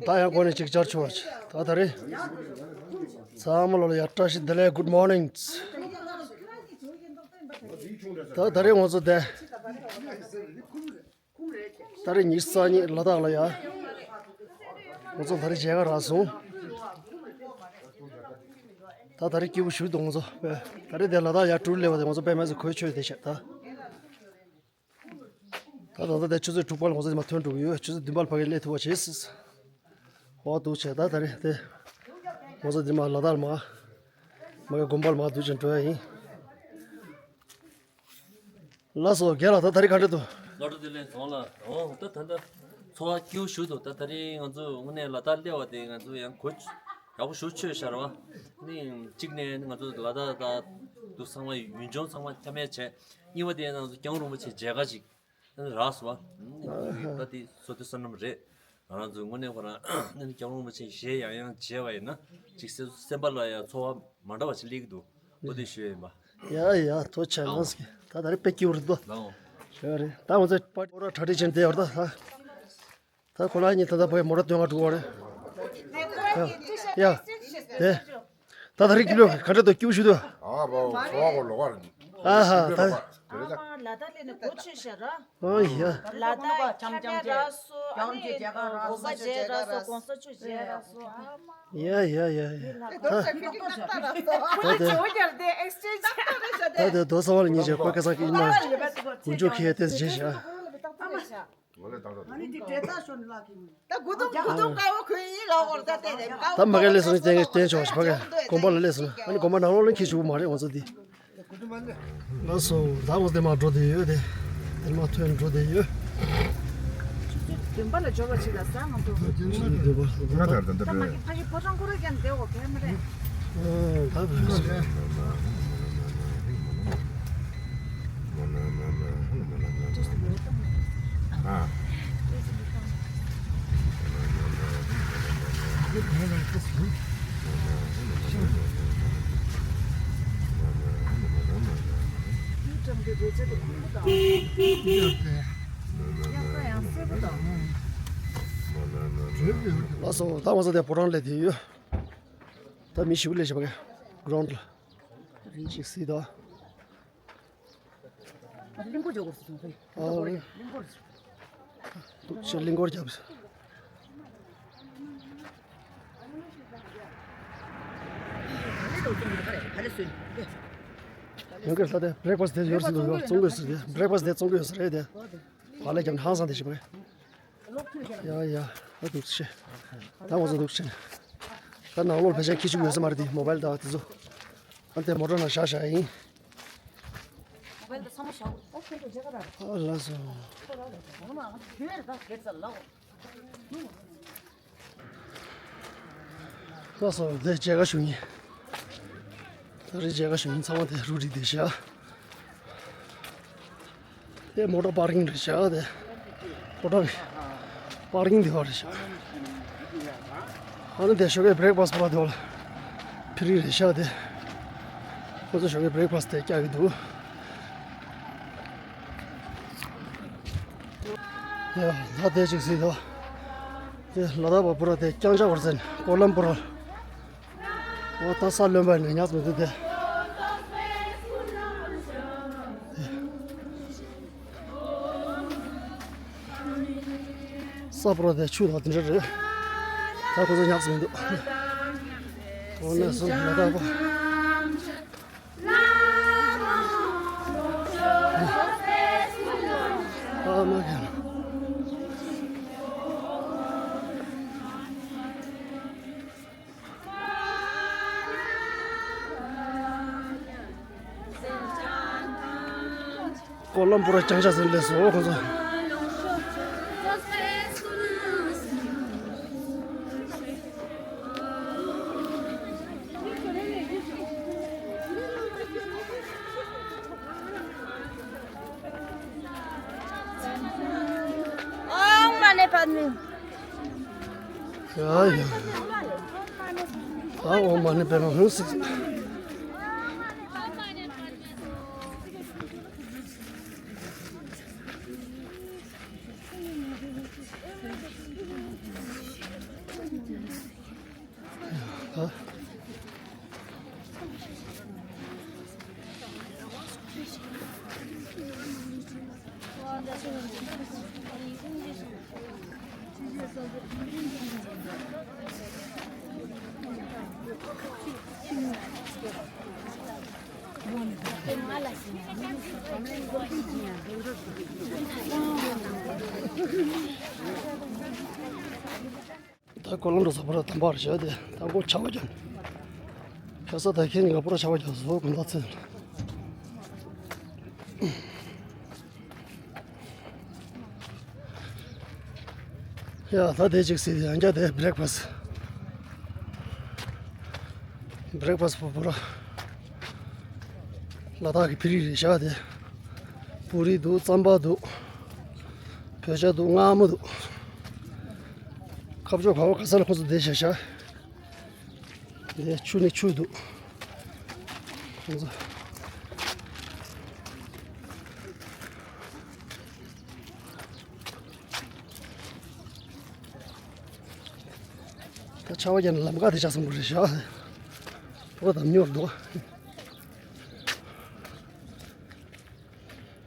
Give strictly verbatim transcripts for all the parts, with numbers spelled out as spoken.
ད་ཡང་གོ་ནས་ཅིག་ཅར་ཆོག་ད་ད་རེས་ཚང་མ་ལོ་ལ་ཡ་བཀྲ་ཤིས་བདེ་ལེགས། Good morning། ད་ད་རེས་ང་ཚོ་དེ་ད་རེས་ཉི་ཤུ་རྩ་གཉིས་ལ་དྭགས་ལ་ཡ། ང་ཚོ་ད་རེས་མཇལ་ཁ་རག་སོང་། ད་ད་རེས་སྐྱིད་པོ་ཞུ་འདུག་ང་ཚོ། ད་རེས་དེ་ལ་དྭགས་ཡ་ཊུར་སླེབས་པ་དེ་ང་ཚོ་དཔེ་མེད་ཚོ་གོས་ཆོད་དེ་བྱས་ད། ད་ད་ལྟ་དེ་ཆུ་ཚོད་དྲུག་པ་ལ་ང་ཚོ་དེ་མ་ཐོན་འགྲོ་གི་ཡོད། ཆུ་ཚོད་བདུན་པ་ལ་ཕ་གི་སླེབས་ཐུབ་པ་བྱེད། ཧོ་འདུག་བྱས་ད་ད་རེས་དེ་ང་ཚོ་དེ་མ་ལ་དྭགས་ལ་མ་མ་གི་དགོན་པ་ལ་མ་འདུག་ཅན་འགྲོ་ཡ་ཡིན། ལགས་སོ་རྒན་ལགས། ད་ད་རེས་ག་འདྲ་འདུག་སློབ་གྲྭ་དེ་ལས་བཟང་ལ། འོ་ད་ད་ལྟ་ཚོར་བ་སྐྱིད་པོ་ཞུ་འདུག་ད་ད་རེས་ང་ཚོ་དངོས་གནས་ལ་དྭགས་སླེབས་པ་དེ་ང་ཚོ་ཡང་གོ་ཡག་པོ་ཞུ་ཆོད་ཤར་བ། ནི་གཅིག་ནས་ང་ཚོ་ལ་དྭགས་ད་དུ་ཚང་མ་ཡུལ་ལྗོངས་ཚང་མ་ཆ་མེད་བྱས། གཉིས་པ་དེ་ང་ཚོ་སྐྱབས་མགོན་རིན་པོ་ཆེ་མཇལ་ཁ་ཅིག་རག་སོང་བ། ད་དེ་བསོད་བདེ་བསོད་ནམས་རེད། ང་རང་ཚོའི་དངོས་གནས་ཁོ་རང་ཨ་ནི་སྐྱབས་མགོན་རིན་པོ་ཆེ་ཞལ་ཡང་ཡང་མཇལ་བ་ཡིན་ན་ཅིག་སེམས་སེམས་པ་ལ་ཡང་ཚོར་བ་མ་འདྲ་བ་ཞིག་སླེབས་ཀྱི་འདུག་འོ་དེ་ཞུ་ཡ་ཡིན་པ། ཡ་ཡ་ཐུགས་རྗེ་ཆེ། ལགས་སོ། ད་ད་རེས་དཔེ་སྐྱིད་པོ་རེད་དོ། ལགས་འོང་། ཞུ་ཡ་རེད། ད་ང་ཚོ་པ་ཧོ་ར་གྲ་སྒྲིག་བྱས་ནས་བསྡད་ཡོད་རེད་ད། ད་ཁོ་ལ་གཉིས་ད་ལྟ་བོད་མོ་ཊ་སྟོན་ག་འགྲོ་བ་རེད། ཡ་ཡ་དེ། ད་ད་རེས་སྐྱིད་པོ་ག་འདྲ་འདུག་སྐྱིད་པོ་ཞིག་འདུག་ཨ་བའོ་ཚོར་བ་གོ་ལོག་ར། ཨ་ཧ་ད། ལ་དྭགས་སླེབས་ནས་གོ་ཆོད་ཤག་ར། ཨོ་ཡ། ལ་དྭགས་ཆ་མེད་རག་སོང་། ཨ་ནི་དགོན་པ་མཇལ་རག་སོང་། གོང་ས་མཆོག་མཇལ་རག་སོང་། ཡ་ཡ་ཡ་ཡ། ད་ད་ད་ད་ད་རྡོ་ས་བ་ལ་ཉིན་བྱས་ཁོ་ཁ་སང་གི་ཨིན་མ་དགུན་ཆོ་ཁེ་ཏེ་མཇལ་ཤག་ད་གུ་དུང་གུ་དུང་དཀར་བོ་ཁོས་ཡིན་ལ་འོར་ད་བལྟས་ནས། ད་མ་ག་ལས་སོང་བསྟན་བསྟན་ཆོག་ཞིག་ཕ་ག་དགོན་པ་ལ་སླེབས་སོང་། ཨ་ནི་དགོན་པ་ནང་ལོགས་ལ་ཁྱེར་ཞུ་གི་མ་རེད་ང་ཚོ་འདི། ལགས་སོ། ད་ང་ཚོ་དེ་མ་འགྲོ་བསྡད་ཡོད་དེ། དེ་མ་ཐོན་འགྲོ་བསྡད་ཡོད། ཆུ་ཚོད་བདུན་པ་ལ་འབྱོར་བ་ཞིག་ལ་ས་ང་ཚོ། ཆུ་ཚོད་བདུན་པ། ང་ད་ད་ད་ད་མ་གི་ཕ་གི་ཕོ་བྲང་ཁོ་ར་ཀྱང་བསྡད་འོ་གས་མ་རེད། ཨ་ད་བས། ལགས་སོ། ད་ང་ཚོ་དེ་ཕོ་བྲང་སླེབས་བསྡད་ཡོད། ད་མི་ཞེ་པོ་སླེབས་བཞག་པ་ག་གྷི་རའུན་ཌི་ལ། རིན་ཅིག་སྲིད་དོ། གླིང་སྐོར་འཇོག་དགོས་སོ་ཙང་ཁོས། ཨ་གླིང་སྐོར། འདུག་ཆེ་གླིང་སྐོར་རྒྱབ། ཡང་སྐད་ལྷ་དེ་བྷི་རེག་ཕ་སི་དེ་ཡོད་སྲིད་འདུག་བཙོང་དགོས་སྲིད་དེ་བྷི་རེག་ཕ་སི་དེ་བཙོང་དགོས་སྲིད་རེད་དེ། བག་ལེབ་རྒྱབ་ནས་ཧང་སང་དེ་ཞིག་པ་རེད། ཡ་ཡ། ཨ་འདུག་ཆེ། ད་ང་ཚོ་འདུག་ཆེ། ད་ནང་ལོགས་ཕལ་ཆེར་ཁྱི་ཆུ་ཡོད་ས་མ་རེད་དེ་མོ་བལ་དང་དེ་ཚོ། ཨ་དེ་མོ་ཊ་ནང་བཞག་བཞག་ཡིན། མོ་བལ་དང་ཚང་མ་བཞག་ཨོ་ཁྱོད་ཚོ་མཇལ་ཁ་ར། ཨ་ལགས་སོ། ཁྱོད་ར་ད་གེར་ཚ་ལ། ལགས་སོ། དེ་མཇལ་ཁ་ཞུ་ཡིན། ད་རེས་མཇལ་ཁ་ཞུ་ཡིན། ཚང་མ་དེ་རུ་རིག་དེ་བཞག་དེ་མོ་ཊ་པར་ཀིང་རེད་བཞག་དེ་མོ་ཊ་པར་ཀིང་དེ་བ་རེད་བཞག་ཨ་ནི་དེ་ཞོགས་ཀའི་བྷི་རེག་ཕ་སི་པུ་ར་དེ་བ་ལ་ཕི་རི་རེད་བཞག་དེ་ཁོ་ཚོ་ཞོགས་ཀའི་བྷི་རེག་ཕ་སི་དེ་རྒྱག་གི་འདུག་ཡ་ད་དེ་ཅིག་སྲིད་དོ། དེ་ལ་དྭགས་པ་པུ་ར་དེ་རྐྱང་ཆག་བར་ཟན་ཀོ་ལམ་པུ་ར། འོ་ད་ས་རློན་པ་ནས་ཉག་མི་འདུག་དེ། ས་པུ་ར་དེ་ཆུ་དང་དེ་འདྲ་རེད། ད་ཁོ་ཚོ་ཉག་མི་འདུག་འོ་ནས་སོང་ལ་དྭགས་པ། ཨ་མ་གན། ཀོ་ལམ་པུ་ར་རྐྱང་ཆག་ཟིན་ལས་སོ་ཁོ་ཚོ། ཨོཾ་མ་ཎི་པདྨེ། ཡ་ཡ། ཨ་ཨོཾ་མ་ཎི་པདྨེ་ཧཱུྃ་སིག་ད་ཀོ་ལོང་འགྲོ་ས་པོ་ར་དམ་པ་རེད་བྱ་དེ། ད་ཁོ་ཆར་པ་བརྒྱབ། ཁ་ས་ད་ཁྱེད་གཉིས་ཀ་པོ་ར་ཆར་པ་བརྒྱབ་སོང་དགོང་དག་ཚེ། ཡ་ད་དེ་ཅིག་ཟེར་ཡང་བསྐྱར་དེ་བྷི་རེག་ཕ་སི། བྷི་རེག་ཕ་སི་པོ་པོ་ར། ལ་དྭགས་ཀྱི་ཕི་རི་རེད་བྱ་དེ། པུ་རི་འདུག་རྩམ་པ་འདུག་བོད་ཇ་འདུག་མངར་མོ་འདུག་ཁ་ཕྱོགས་བར་པོ་ག་ས་ལ་ཁོ་ཚོ་བསྡད་བཞག་བཞག་འདི་ཆུ་ནི་ཆུ་འདུག་ཁོང་ཚོ། ད་ཆར་པ་བརྒྱབ་ནས་ལམ་ཁ་དེ་ཆགས་སོང་པ་རེད་བཞག་པོ་དམ་ཉོར་འདུག་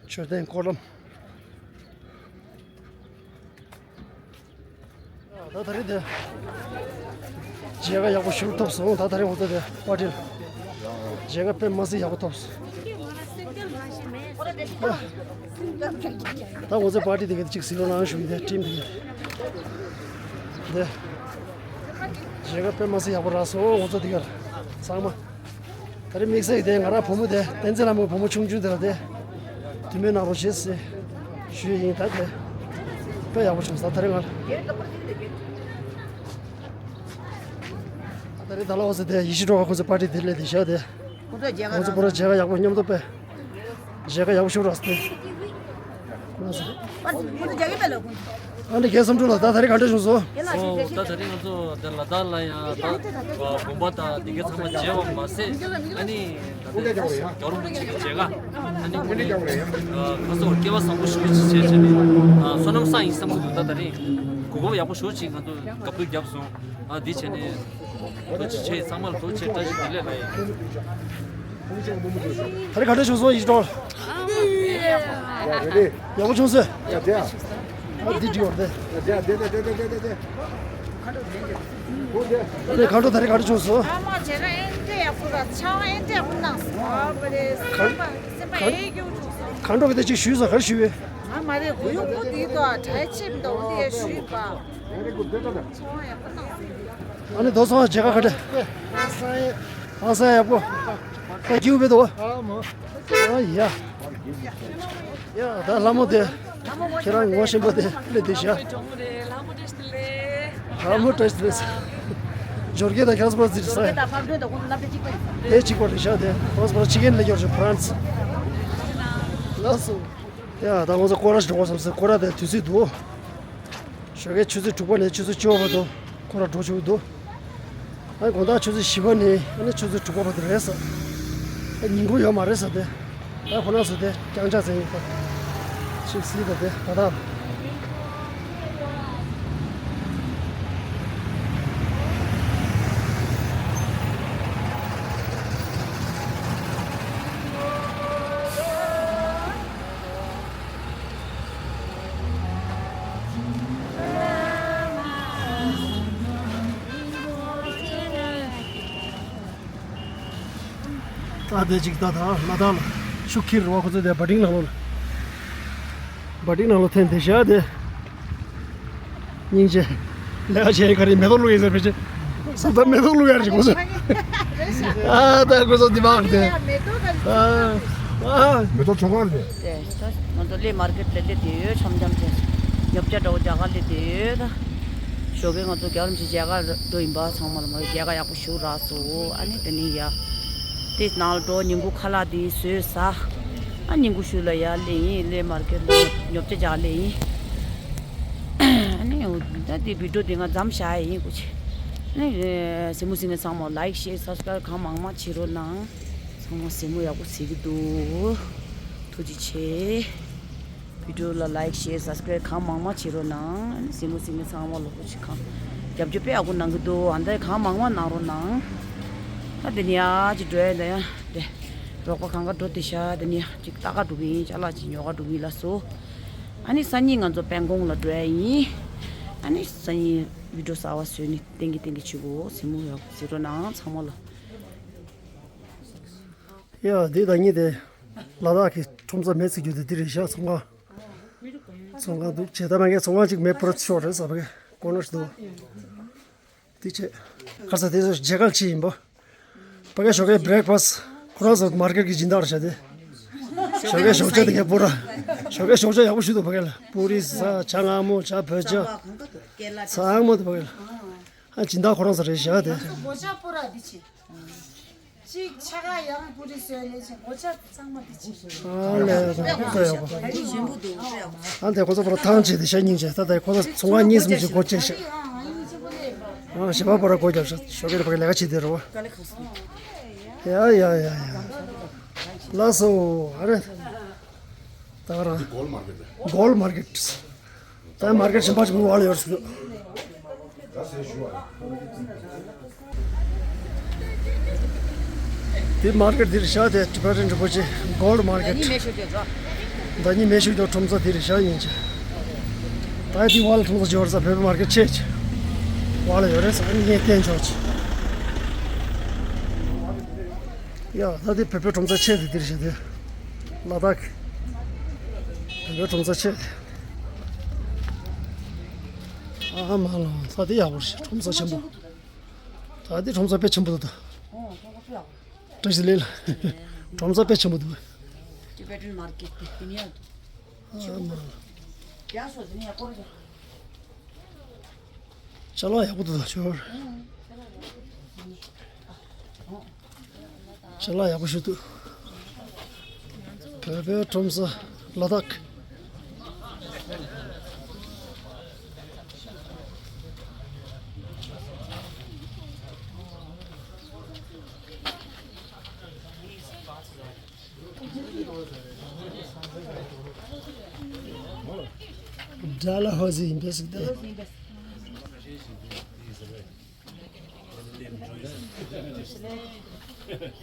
མཆོད་རྟེན་སྐོར་ལམ། ད་ད་རེས་དེ། མཇལ་ཁ་ཡག་པོ་ཞིག་ཐོབ་སོང་། ད་ད་རེས་ང་ཚོ་དེ་པར་ཊི་ལ། མཇལ་ཁ་དཔེ་མ་སྲིད་ཡག་པོ་ཐོབ་སོང་། ད་ང་ཚོའི་པར་ཊི་དེ་ག་དེ་གཅིག་གཟིགས་རོགས་གནང་ཞུ་གི་དེ་ཊིམ་དེ་ག་དེ། དེ། མཇལ་ཁ་དཔེ་མ་སྲིད་ཡག་པོ་རག་སོང་ང་ཚོ་དེ་ག་ཚང་མ། ད་རེས་དམིགས་བསལ་གྱི་དེ་ང་རང་བུ་མོ་དེ་བསྟན་འཛིན་ལྷ་མོའི་བུ་མོ་ཆུང་ཆུང་དེ་ལ་དེ་དུས་མེད་གནང་རོགས་བྱེད་ཟེར་ཞུས་ཡིན། ད་དེ་དཔེ་ཡག་པོ་བྱུང་སོང་ད་རེས་ང་ལ། ད་རེས་ད་ལ་འོ་ཟེར་དེ་ཡེ་ཤེས་སྒྲོལ་དཀར་ཁོང་ཚོའི་པར་ཊི་དེ་སླེབས་དེ་བཞག་དེ། ཁོང་ཚོ་མཇལ་ཁ་ཁོང་ཚོ་རག་པོ་ར་མཇལ་ཁ་ཡག་པོ་མཉམ་དུ་དཔེ། མཇལ་ཁ་ཡག་པོ་ཞིག་རག་སོང་སྟེ། ཁོ་ཚོ་རྒྱ་གི་པ་ལ་ཁོང་། ཨ་ནི་རྒན་བསམ་གྲུབ་ལགས་ད་ད་རེས་ག་འདྲ་བྱུང་སོང་། ཨོ་ད་ད་རེས་ང་ཚོ་ད་ལ་དྭགས་ལ་ཡང་ད་དགོན་པ་དང་དེ་གའི་ཚང་མ་མཇལ་བ་མ་ཟད་ཨ་ནི་ད་ལྟ་རྒྱལ་བ་རིན་པོ་ཆེ་གི་མཇལ་ཁ་ཨ་ནི་ཁོང་གི་ཁ་སོགས་སྐལ་བ་བཟང་པོ་ཞིག་ཅིག་བྱས་བྱས་ནས་བསོད་ནམས་བསགས་ཡིན་བསམ་གི་འདུག་ད་ད་རེས་གོ་སྐབས་ཡག་པོ་ཞེ་པོ་ཅིག་ང་ཚོ་བཀའ་བསྡུར་བརྒྱབ་སོང་། ཨ་འདི་བྱས་ནས། ཐུགས་རྗེ་ཆེ། ཚང་མར་ཐུགས་རྗེ་ཆེ། བཀྲ་ཤིས་བདེ་ལེགས་ལ་ཡིན། ད་རེས་ག་འདྲ་བྱུང་སོང་ཡེ་ཤེས་སྒྲོལ། ཡག་པོ་བྱུང་སོང་། ཡ་དེ་ཡ། ཨ་འདི་འདྲི་བར་དེ། ཡ་དེ་དེ་དེ་དེ་དེ་དེ། ཨོ་དེ། ཨ་ནི་ག་འདྲ་ད་རེས་ག་འདྲ་བྱུང་སོང་། ཨ་མ་བྱས་ན་ཨེ་འདྲ་ཡག་པོ་ར་ཆང་ཨེ་འདྲ་ཡག་པོ་གནང་སོང་། ཨ་བ་རེ་སེམས་པ་སེམས་པ་ཨེ་སྐྱོ་བྱུང་སོང་། ག་འདྲ་བ་དེ་ཅིག་ཞུས་སོང་། ག་རེ་ཞུས་པས། ཨ་མ་རེ་གུ་ཡུ་གུ་དེ་དོ་ཨ་དྲ་ཆེ་མི་དོ་འོ་དེ་ཡ་ཞུས་པ། ཆང་ཡག་པོ་གནང་སོང་། ཨ་ནི་རྡོ་སོང་བ་མཇལ་ཁ་ག་འདྲ། ཨང་སང་ཡག་པོ། ད་སྐྱིད་པོ་འདུག་ཨ་མོ། ཨ་ཡ། ཡ་ད་ལྷ་མོ་དེ། ཁྱེད་རང་ངོ་ཤེས་པ་དེ་སླེབས་དེ་ཤ། ལྷ་མོ་བཀྲ་ཤིས་བདེ་ལེགས། འབྱོར་སྐྱིད་དང་ཁྱེད་རང་ཚོ་ཕར་ཟིར་ས་ཡ། དེ་གཅིག་པ་རེད་ཤ་དེ་ཁོང་ཚོ་ཕར་ཕྱི་རྒྱལ་ལ་ཡོད་ཤ་ཧྥ་རན་སི། ལགས་སོ། ཡ་ད་ཁོང་ཚོ་སྐོར་ར་ཞིག་འགྲོ་དགོས་བསམ་སོང་། སྐོར་ར་དེ་དུས་ཚོད་འདུག་ཞོགས་ཀའི་ཆུ་ཚོད་དྲུག་པ་ནས་ཆུ་ཚོད་བཅུ་པ་བར་དུ་ཁོ་རང་འགྲོ་ཆོག་གི་འདུག་ཨ་ནི་དགོང་དག་ཆུ་ཚོད་བཞི་པ་ནས་ཨ་ནི་ཆུ་ཚོད་དྲུག་པ་བར་དུ་རེད་ཟེར། ཨ་ཉིན་གུང་ཡོད་མ་རེད་ཟེར་ཏེ། ཨ་ཁོ་རང་ཟེར་ཏེ་རྐྱང་ཆགས་ཟེར་ཡིན་ད། ཅིག་སྲིད་ད་དེ་ད་ད། ད་དེ་ཅིག་ད་ད་ལ་ད་ལ་ཤུགས་ཁྱེར་རུ་བ་ཁོ་ཚོ་དེ་བ་ཏིང་ནང་ལོགས་ལ། བ་ཏིང་ནང་ལོགས་འཐེན་དེ་བཞག་དེ། སྙིང་རྗེ། ལས་ཀ་བྱེད་ག་རེ་མེ་ཏོག་བླུག་ཡིན་ཟེར་བེད་ཀྱི། སུ་ད་མེ་ཏོག་བླུག་ཡ་རེད་ཁོ་ཚོ། ཨ་ད་ཁོ་ཚོ་འདི་མ་དེ། ཨ་ཨ། མེ་ཏོག་ཚོང་ཁང་རེད། དེ་ད་ང་ཚོ་གླེ་མར་ཀེཊ་ལ་སླེབས་བསྡད་ཡོད། འཆམ་འཆམ་བྱས། ཉོ་ཆ་འདྲ་བོ་རྒྱ་གར་སླེབས་བསྡད་ཡོད་ད། ཞོགས་ཀས་ང་ཚོ་རྒྱལ་བ་རིན་པོ་ཆེ་མཇལ་ཁ་འགྲོ་ཡིན་པ་ཚང་མ་ལ་མ་རེད་མཇལ་ཁ་ཡག་པོ་ཞུ་རག་སོ། ཨ་ནི་དེ་ནས་ཡ། དེ་ནང་ལ་འགྲོ་ཉིན་གུང་ཁ་ལག་དེ་བཟོས་ཟ། ཨ་ཉིན་གུང་ཤུལ་ལ་ཡ་སླེབས་ཡིན། གླེ་མར་ཀེཊ་ལ་ཉོ་ཆ་རྒྱག་སླེབས་ཡིན། ཨ་ནི་ད་དེ་བི་ཌིའོ་དེ་ང་མཚམས་བཞག་ཡ་ཡིན་སྐུ་མཁྱེན། ཨ་ནི་གཟིགས་མོ་གཟིགས་མཁན་ཚང་མ་ལའིཀ་ཤེར་སབ་སི་ཀ་རའིབ་གང་མང་མང་བྱེད་རོགས་གནང་། ཚང་མ་གཟིགས་མོ་ཡག་པོ་གཟིགས་ཀྱི་འདུག་ཐུགས་རྗེ་ཆེ། བི་ཌིའོ་ལ་ལའིཀ་ཤེར་སབ་སི་ཀ་རའིབ་གང་མང་མང་བྱེད་རོགས་གནང་། གཟིགས་མོ་གཟིགས་མཁན་ཚང་མ་ལ་ཐུགས་རྗེ་གང་ རྒྱབ་སྐྱོར་དཔེ་ཡག་པོ་གནང་གི་འདུག་ཨ་འདི་གང་མང་མང་གནང་རོགས་གནང་། ད་དེ་ནས་ཡ་ཅིག་འགྲོ་ཡ་ད་ཡ་དེ། རོགས་པ་གང་ག་འགྲོ་དེ་ཤ་དེ་ནས་ཡ་ཅིག་ལྟ་ག་འགྲོ་གི་ཡིན། ཅ་ལག་ཅིག་ཉོ་ག་འགྲོ་གི་ཡིན་ལགས་སོ། ཨ་ནི་སང་ཉིན་ང་ཚོ་སྤང་གོང་ལ་འགྲོ་ཡ་ཡིན། ཨ་ནི་སང་ཉིན་བི་ཌིའོ་གསར་པ་བཟོས་ནས་ཏན་གི་ཏན་གི་བྱེད་དགོས། གཟིགས་མོ་ཡག་པོ་གཟིགས་རོགས་གནང་ཚང་མ་ལ། ཡ་འདི་ད་ཉིད་དེ་ལ་དྭགས་ཀྱི་ཁྲོམ་ས་མེ་བཙུགས་རྒྱུ་དེ་འདི་རེད་ཤག་ཚོང་ཁང་། ཚོང་ཁང་འདུག་བྱས་ད་མ་ངས་ཚོང་ཁང་གཅིག་མེ་ཕུར་ཤོག་རེད་ཟེར་བ་གི་ཀོ་ནར་འདུག་དེ་བྱས་ཁར་ས་དེ་ཚོ་མཇལ་ཁ་ཅིག་ཡིན་པ། ཕ་གི་ཞོགས་ཀའི་བྷི་རེག་ཕ་སི་ཁོ་རང་ཚོ་མར་ཀེཊ་གི་སྦྱིན་བདག་རེད་ཤག་དེ། ཞོགས་ཀའི་ཞོགས་ཇ་དེ་གའི་པུ་ར། ཞོགས་ཀའི་ཞོགས་ཇ་ཡག་པོ་ཞིག་འདུག་ཕ་གི་ལ་པུ་རི་ཟ་ཇ་མངར་མོ་ཇ་བོད་ཇ། ཚང་མ་འདུག་ཕ་གི་ལ། ཨ་སྦྱིན་བདག་ཁོ་རང་ཚོ་རེད་ཤག་དེ། གཅིག་ཆ་ག་ཡང་པུ་རི་བཟོས་ནས་བྱས། གཅིག་ཆ་ག་ཡང་པུ་རི་བཟོས་ནས་བྱས། སྒོ་ཆ་ཚང་མ་དེ་བྱས། ཨ་ལས་ད་ཡག་པོ། ཨ་འདི་ཁོ་ཚོ་པུ་ར་ཐང་བྱས་ཏེ་ཤ་ཉིན་བྱས། ད་ལྟ་ཁོ་ཚོ་ཚོང་ཁང་གཉིས་གསུམ་ཅིག་སྒོ་ཕྱེ་ཤག་ཨ་ཞེ་པ་པུ་ར་སྒོ་བརྒྱབ་ཤག་ཞོགས་ཀས་ཕ་གི་ལས་ཀ་བྱེད་དེ་རེད་བ། ཡ་ཡ་ཡ་ཡ། ལགས་སོ། ཨ་རེ། ད་ག་རང་། གོལ་མར་ཀེཊ། གོལ་མར་ཀེཊ། ད་མར་ཀེཊ་གཞན་པ་ཞིག་མི་བ་ལ་ཡོད་ཟེར། དེ་མར་ཀེཊ་འདིར་བཞག་སྟེ་ཊི་བེ་ཊན་རིན་པོ་ཆེ་གོལ་མར་ཀེཊ། ཟླ་ཉིན་མེ་ཤུགས་ཀྱི་ཁྲོམ་ས་འདིར་བཞག་ཡིན་ཅེ། ད་དེ་བ་ལ་ཁྲོམ་ས་འབྱོར་ས་བོད་པའི་མར་ཀེཊ་ཆེ་ཆེ། བ་ལ་ཡོད་རེད་ས་ངས་བསྟན་ཆོག་ཅེ། ཡ་ད་དེ་བོད་པའི་ཁྲོམ་ས་ཆེ་དེ་འདིར་བཞག་སྟེ། ལ་དྭགས་བོད་པའི་ཁྲོམ་ས་ཆེ་དེ། ཨ་མ་ལོ། ད་དེ་ཡག་པོ་རེད། ཁྲོམ་ས་ཆེན་པོ། ད་དེ་ཁྲོམ་ས་དཔེ་ཆེན་པོ་འདུག་ད། བཀྲ་ཤིས་བདེ་ལེགས། ཁྲོམ་ས་དཔེ་ཆེན་པོ་འདུག་ཊི་བེ་ཊན་མར་ཀེཊ་དེ་དེ་ནས་ཡང་འདུག་ཨ་མ་ལོ། ཅ་ལག་ཡག་པོ་འདུག་ད་ཞོར། ཅ་ལག་ཡག་པོ་ཞིག་འདུག་བོད་པའི་ཁྲོམ་ས་ལ་དྭགས། ཌལ་ཧོ་ཟི་ཡིན་པས་ཟིག་སྟེ།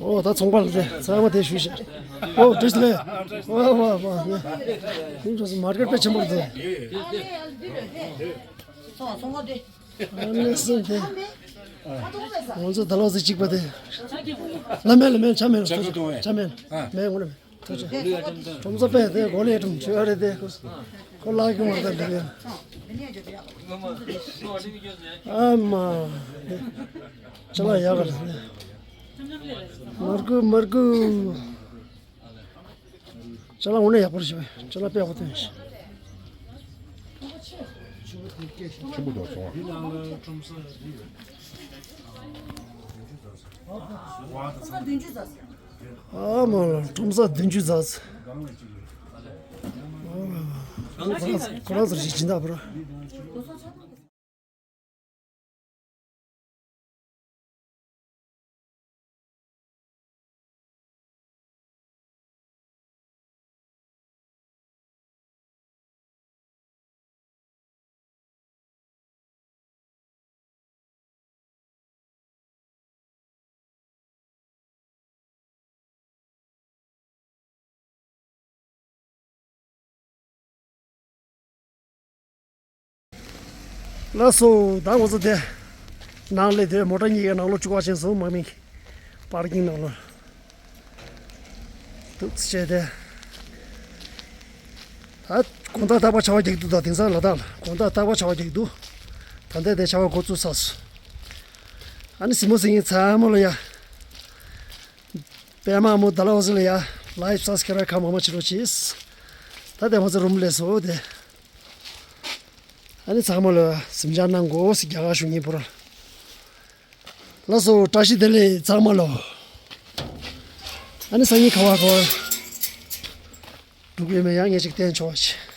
ཨོ་ད་ཚོང་པ་ལ་དེ་ཚང་མ་དེ་ཞུས་ཤག་ཨོ་བཀྲ་ཤིས་བདེ་ལེགས། ཨོ་ཨོ་ཨོ་ཨོ། ཡིན་འགྲོ་སོང་མར་ཀེཊ་དཔེ་ཆེན་པོ་རེད་དེ། ཚོང་ཚོང་པ་དེ། ཨ་ནི་སེམས་དེ། ང་ཚོ་ད་ལོ་ཟིག་གཅིག་པ་དེ། ལ་མེད་ལ་མེད་ཆ་མེད་ལ་ཆ་མེད་ལ་མེད་ངོ་ལ་མེད། ཁྲོམ་ས་པས་དེ་གོ་ལེ་ཁྲོམ་ཆོས་རེད་དེ། ཁོ་ལག་གི་མར་ད་འདི་རེད། ཨ་མ། ཅ་ལག་ཡག་ག་རེད། མར་ཁུ་མར་ཁུ། ཅ་ལག་དངོས་གནས་ཡག་པོ་རེད་ཤག་ཅ་ལག་དཔེ་ཡག་པོ་བཏོན་ཤག་ཆེན་པོ་འདུག་སོང་། ཨ་མ་ལ་ཁྲོམ་ས་བདུན་ཅུ་ཙམ། ཁོ་རང་ཁོ་རང་ཚོར་ཞིག་སྦྱིན་བདག་པོ་ར། ལགས་སོ། ད་ང་ཚོ་དེ་ནང་ལས་དེ་མོ་ཊ་གཉིས་ཀའི་ནང་ལོགས་བཅུག་པ་ཕྱིན་སོང་། དམག་མི་པར་ཀིང་ནང་ལོགས་འདུག་བྱས་ཏེ། ད་དགོང་དག་རྟག་པར་ཆར་པ་རྒྱག་གི་འདུག་ད་དེང་སང་ལ་དྭགས་ལ་དགོང་དག་རྟག་པར་ཆར་པ་རྒྱག་གི་འདུག་ད་ལྟ་དེ་ཆར་པ་འགོ་བཙུགས་ཚར་སོང་། ཨ་ནི་གཟིགས་མོ་གཟིགས་མཁན་ཚང་མ་ལ་ཡ། པད་མ་མོ་ཌལ་ཧོ་ཟི་ལ་ཡ། ལའིཀ་སབ་སི་ཀ་རའིབ་གང་མང་མང་བྱེད་རོགས་གྱིས། ད་དེ་ང་ཚོ་རུམ་སླེབས་སོང་དེ། ཨ་ནི་ཚང་མ་ལ་གཟིམ་འཇག་གནང་དགོས་ཟེར་རྒྱ་གར་གཞུང་གི་པུ་ར། ལགས་སོ། བཀྲ་ཤིས་བདེ་ལེགས་ཚང་མ་ལ། ཨ་ནི་སང་ཉིན་ཁ་བ་གོ། འགྲོ་གི་ཡོད་མེད་ཡང་ངས་ཅིག་བསྟན་ཆོག་ཅིག